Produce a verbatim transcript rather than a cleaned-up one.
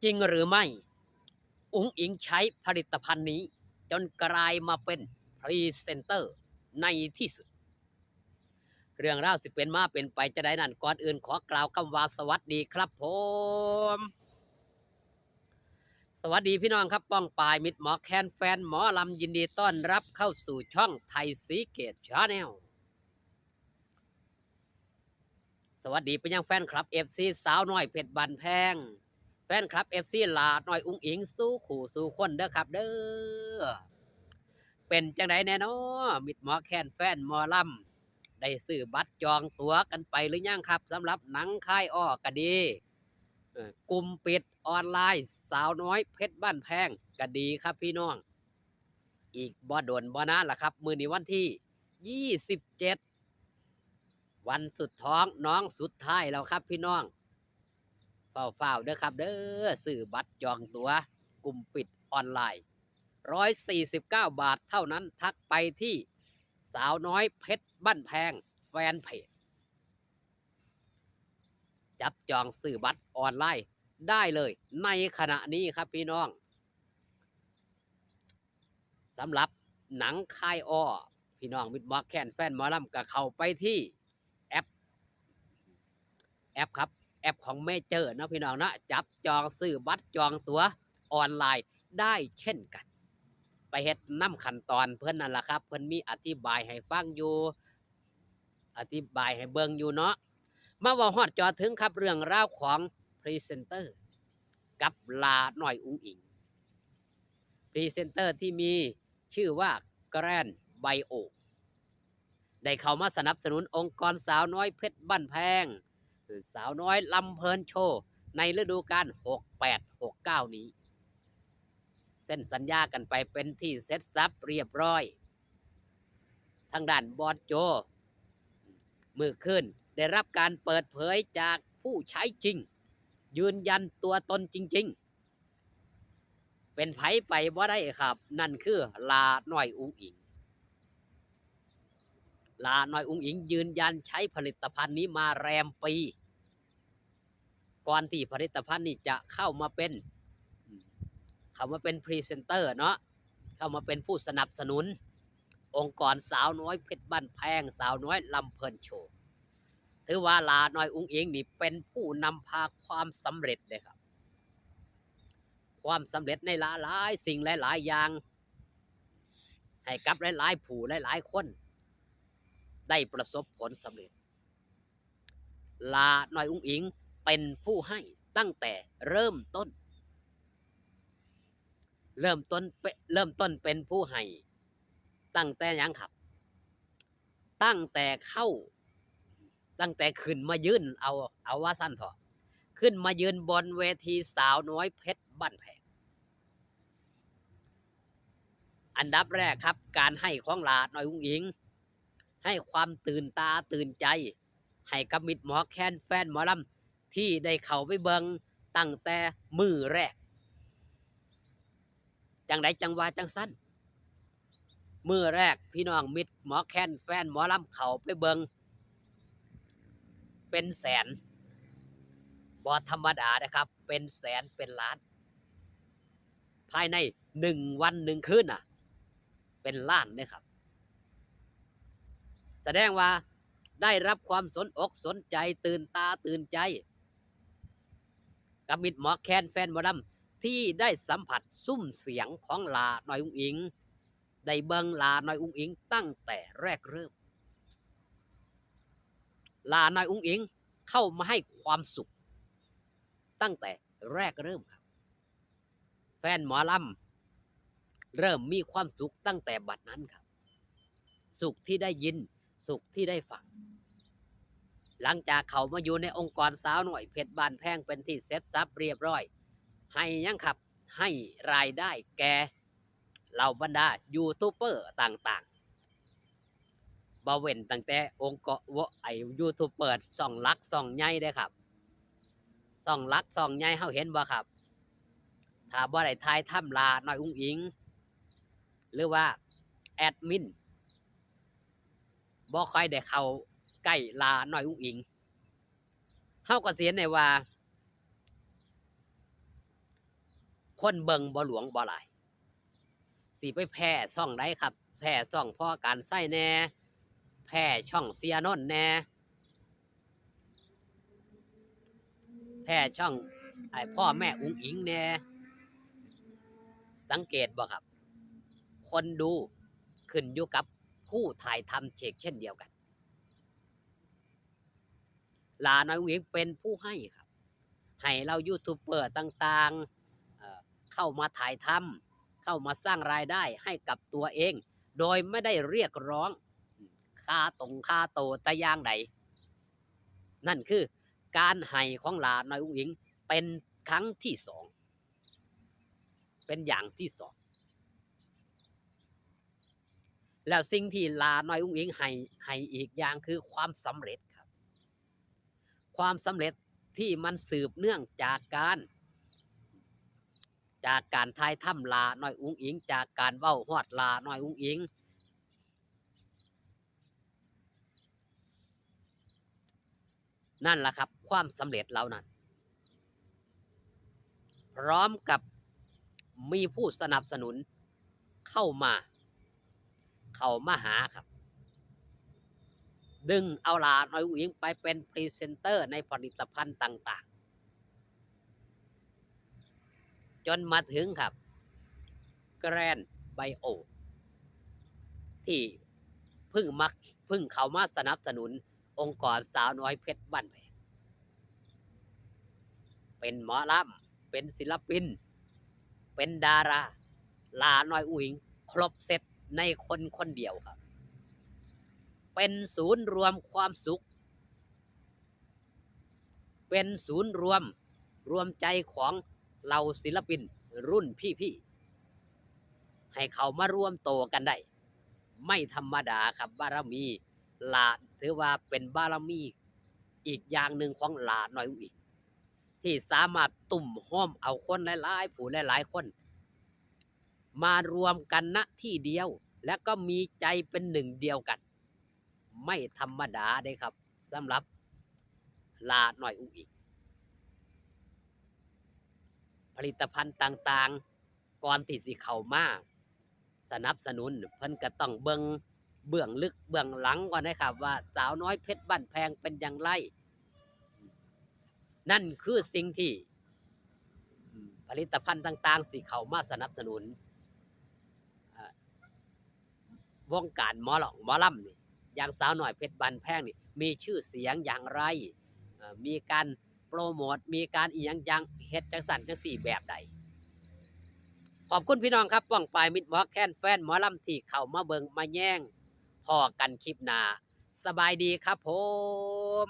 จริงหรือไม่ อุ๋งอิ๋งใช้ผลิตภัณฑ์นี้ จนกลายมาเป็นพรีเซนเตอร์ในที่สุด เรื่องราวสิเป็นมาเป็นไปจะไดนั้น ก่อนอื่นขอกล่าวคำว่าสวัสดีครับผม สวัสดีพี่น้องครับ ป้องปายมิตรหมอแคนแฟนหมอลำ ยินดีต้อนรับเข้าสู่ช่องไทยสีเกตชาแนล สวัสดีไปยังแฟนคลับเอฟซีสาวน้อยเพชรบ้านแพง แฟนคลับเอฟซีหลาน้อยอุ๋งอิ๋งสู่คู่สู่คนเด้อครับเด้อ เป็นจังไดแน่นอ มิตรหมอแคนแฟนหมอลำ ได้ซื้อบัตรจองตั๋วกันไปหรือยังครับ สำหรับหนังค่ายอ้อก็ดี เอ่อกลุ่มปิดออนไลน์สาวน้อยเพชรบ้านแพงก็ดีครับพี่น้อง อีกบ่โดนบ่นานล่ะครับ มื้อนี้วันที่ยี่สิบเจ็ด วันสุดท้องน้องสุดท้ายแล้วครับพี่น้อง ฟ้าวๆเด้อครับเด้อ ซื้อบัตรจองตั๋วกลุ่มปิดออนไลน์ ร้อยสี่สิบเก้าบาทเท่านั้น ทักไปที่สาวน้อยเพชรบ้านแพงแฟนเพจ จับจองซื้อบัตรออนไลน์ได้เลยในขณะนี้ครับพี่น้อง สำหรับหนังค่ายอ้อ พี่น้องมิตรหมอแคนแฟนหมอลำก็เข้าไปที่แอป แอปครับ แอปของเมเจอร์เนาะพี่น้องเนาะ จับจองซื้อบัตรจองตั๋วออนไลน์ได้เช่นกัน ไปเฮ็ดนำขั้นตอนเพิ่นนั่นล่ะครับ เพิ่นมีอธิบายให้ฟังอยู่ อธิบายให้เบิ่งอยู่เนาะ มาเว้าฮอดจอดถึงครับ เรื่องราวของพรีเซนเตอร์กับหลาน้อยอุ๋งอิ๋ง พรีเซนเตอร์ที่มีชื่อว่าแกรนไบโอ ได้เข้ามาสนับสนุนองค์กรสาวน้อยเพชรบ้านแพง สาวน้อยลำเพลินโชว์ ในฤดูกาล หกแปดหกเก้า นี้ เซ็นสัญญากันไปเป็นที่เสร็จสับเรียบร้อย ทางด้านบอสโจ มื้อคืนได้รับการเปิดเผยจากผู้ใช้จริง ยืนยันตัวตนจริงๆ เป็นไผไปบ่ได้ครับ นั่นคือหลาน้อยอุ๋งอิ๋ง หลาน้อยอุ๋งอิ๋งยืนยันใช้ผลิตภัณฑ์นี้มาแรมปี ก่อนที่ผลิตภัณฑ์นี้จะเข้ามาเป็น เข้ามาเป็นพรีเซนเตอร์เนาะ เข้ามาเป็นผู้สนับสนุน องค์กรสาวน้อยเพชรบ้านแพง สาวน้อยลำเพลินโชว์ ถือว่าหลาน้อยอุ๋งอิ๋งนี่เป็นผู้นำพาความสำเร็จเลยครับ ความสำเร็จในหลายๆสิ่งหลายๆอย่าง ให้กับหลายๆผู้หลายๆคน ได้ประสบผลสำเร็จ หลาน้อยอุ๋งอิ๋งเป็นผู้ให้ตั้งแต่เริ่มต้น เริ่มต้นเป- เริ่มต้นเป็นผู้ให้ ตั้งแต่หยังครับ ตั้งแต่เข้า ตั้งแต่ขึ้นมายืน เอา เอาว่าซั่นเถาะ ขึ้นมายืนบนเวทีสาวน้อยเพชรบ้านแพง อันดับแรกครับ การให้ของหลาน้อยอุ๋งอิ๋ง ให้ความตื่นตาตื่นใจ ให้กับมิตรหมอแคนแฟนหมอลำ ที่ได้เข้าไปเบิ่งตั้งแต่มื้อแรก จังใดจังว่าจังซั่น มื้อแรกพี่น้องมิตรหมอแคนแฟนหมอลำเข้าไปเบิ่ง เป็นแสน บ่ธรรมดานะครับ เป็นแสนเป็นล้าน ภายในหนึ่งวันหนึ่งคืนน่ะ เป็นล้านเลยครับ แสดงว่าได้รับความสนอกสนใจ ตื่นตาตื่นใจ กับมิตรหมอแคนแฟนหมอลำ ที่ได้สัมผัสซุ้มเสียงของหลาน้อยอุ๋งอิ๋ง ได้เบิ่งหลาน้อยอุ๋งอิ๋งตั้งแต่แรกเริ่ม หลาน้อยอุ๋งอิ๋งเข้ามาให้ความสุข ตั้งแต่แรกเริ่มครับ แฟนหมอลำเริ่มมีความสุขตั้งแต่บัดนั้นครับ สุขที่ได้ยิน สุขที่ได้ฟัง หลังจากเข้ามาอยู่ในองค์กรสาวน้อยเพชรบ้านแพงเป็นที่เสร็จสับเรียบร้อย ให้หยังครับ ให้รายได้แก่เหล่าบรรดายูทูบเบอร์ต่างๆ บ่เว้นตั้งแต่องค์กร ไอ้ยูทูบเบอร์ช่องหลักช่องใหญ่เด้อครับ ช่องหลักช่องใหญ่เฮาเห็นบ่ครับ ถ้าบ่ได้ถ่ายทำหลาน้อยอุ๋งอิ๋ง หรือว่าแอดมิน บ่ค่อยได้เข้าใกล้หลาน้อยอุ๋งอิ๋ง เฮาก็สิเห็นได้ว่า คนเบิ่งบ่หลวงบ่หลาย สิไปแพ้ช่องใดครับ แพ้ช่องพ่อการใช้แหน่ แพ้ช่องเสียนนท์แหน่ แพ้ช่องไอ้พ่อแม่อุ๋งอิ๋งแหน่ สังเกตบ่ครับ คนดูขึ้นอยู่กับผู้ถ่ายทำเฉกเช่นเดียวกัน หล่าน้อยอุ๋งอิ๋งเป็นผู้ให้ครับ ให้เหล่ายูทูบเบอร์ต่างๆ เอ่อ เข้ามาถ่ายทำ เข้ามาสร้างรายได้ให้กับตัวเอง โดยไม่ได้เรียกร้องค่าตรงค่าโตแต่อย่างใด นั่นคือการให้ของหล่าน้อยอุ๋งอิ๋งเป็นครั้งที่สอง เป็นอย่างที่สอง แล้วสิ่งที่หล่าน้อยอุ๋งอิ๋งให้ ให้อีกอย่างคือความสำเร็จครับ ความสำเร็จที่มันสืบเนื่องจากการ จากการถ่ายทำหล่าน้อยอุ๋งอิ๋ง จากการเว้าฮอดหล่าน้อยอุ๋งอิ๋ง นั่นล่ะครับ ความสำเร็จเหล่านั้น พร้อมกับมีผู้สนับสนุนเข้ามา เข้ามาหาครับ ดึงเอาหล่าน้อยอุ๋งอิ๋งไปเป็นพรีเซนเตอร์ในผลิตภัณฑ์ต่างๆ จนมาถึงครับ แกรนด์ไบโอ ที่เพิ่งมา เพิ่งเข้ามาสนับสนุนองค์กรสาวน้อยเพชรบ้านแพง เป็นหมอลำ เป็นศิลปิน เป็นดารา หล่าน้อยอุ๋งอิ๋ง ครบเซตในคนคนเดียวครับ เป็นศูนย์รวมความสุข เป็นศูนย์รวม รวมใจของเหล่าศิลปินรุ่นพี่ๆ ให้เขามารวมโตกันได้ ไม่ธรรมดาครับ บารมีหล่า ถือว่าเป็นบารมีอีกอย่างหนึ่งของหล่าน้อยอุ๋งอิ๋ง ที่สามารถตุ้มโฮมเอาคนหลายๆ ผู้หลายๆ คน มารวมกัน ณ ที่เดียว และก็มีใจเป็นหนึ่งเดียวกัน ไม่ธรรมดาเด้ครับ สำหรับหล่าน้อยอุ๋งอิ๋ง ผลิตภัณฑ์ต่างๆ ก่อนที่สิเข้ามาสนับสนุน เพิ่นก็ต้องเบิ่งเบื้องลึกเบื้องหลังก่อนนะครับ ว่าสาวน้อยเพชรบ้านแพงเป็นอย่างไร นั่นคือสิ่งที่ อืม ผลิตภัณฑ์ต่างๆ สิเข้ามาสนับสนุน อ่า วงการหมอร้องหมอลำนี่ อย่างสาวน้อยเพชรบ้านแพงนี่ มีชื่อเสียงอย่างไร เอ่อ มีการโปรโมท มีการอิหยังจั่ง เฮ็ดจั่งซั้นจั่งซี้แบบใด ขอบคุณพี่น้องครับ ป้องปายมิตรหมอแคน แฟนหมอลำที่เข้ามาเบิ่งมาแยง พ้อกันคลิปหน้า สบายดีครับผม